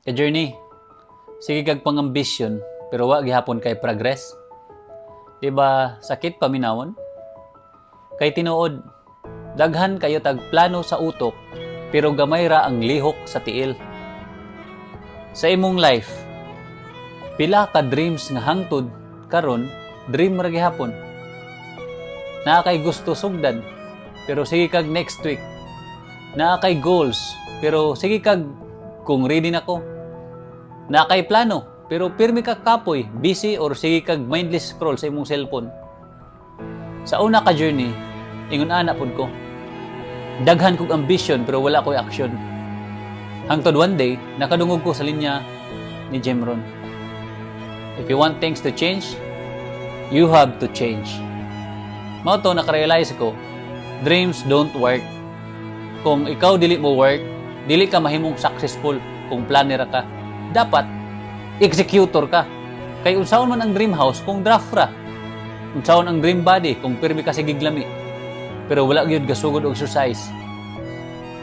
Ka-journey, sige kag pang-ambisyon, pero wa gihapon kay progress. Di ba sakit paminawon? Kay tinuod, daghan kayo tag plano sa utok, pero gamay ra ang lihok sa tiil. Sa imong life, pila ka dreams nga hangtod karon dream ra gihapon? Naa kay gusto sugdan, pero sige kag next week. Naa kay goals, pero sige kag kung ready na ko. Naa kay plano, pero pirmi ka kapoy, busy or sige kag mindless scroll sa imong cellphone. Sa una ka journey, ingon ana pud ko. Daghan kog ambition pero wala ko'y action. Hangtod one day, nakadungog ko sa linya ni Jim Rohn. "If you want things to change, you have to change." Mao to nakarealize ko, dreams don't work. Kung ikaw dili mo work, dili ka mahimong successful kung planner ka. Dapat executor ka. Kay unsaon man ang dream house kung draft ra? Unsaon ang dream body kung pirmi ka sige lami, pero wala gyud gasugod og exercise?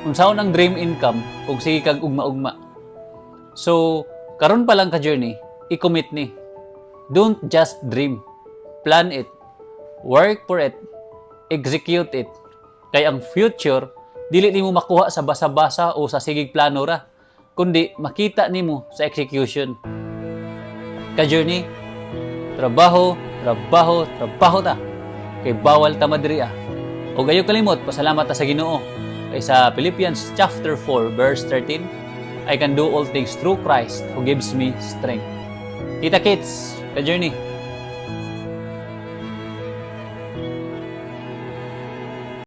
Unsaon ang dream income kung sige kag ugma-ugma? So, karon pa lang ka journey, i-commit ni. Don't just dream. Plan it. Work for it. Execute it. Kay ang future, dili nimo makuha sa basa-basa o sa sigig plano ra, kundi makita nimo sa execution. Ka-journey, trabaho, trabaho, trabaho ta. Kay bawal ta madria. Ug ayaw kalimot, pasalamat ta sa Ginoo. Kay sa Philippians chapter 4 verse 13, "I can do all things through Christ who gives me strength." Kita kits, ka-journey.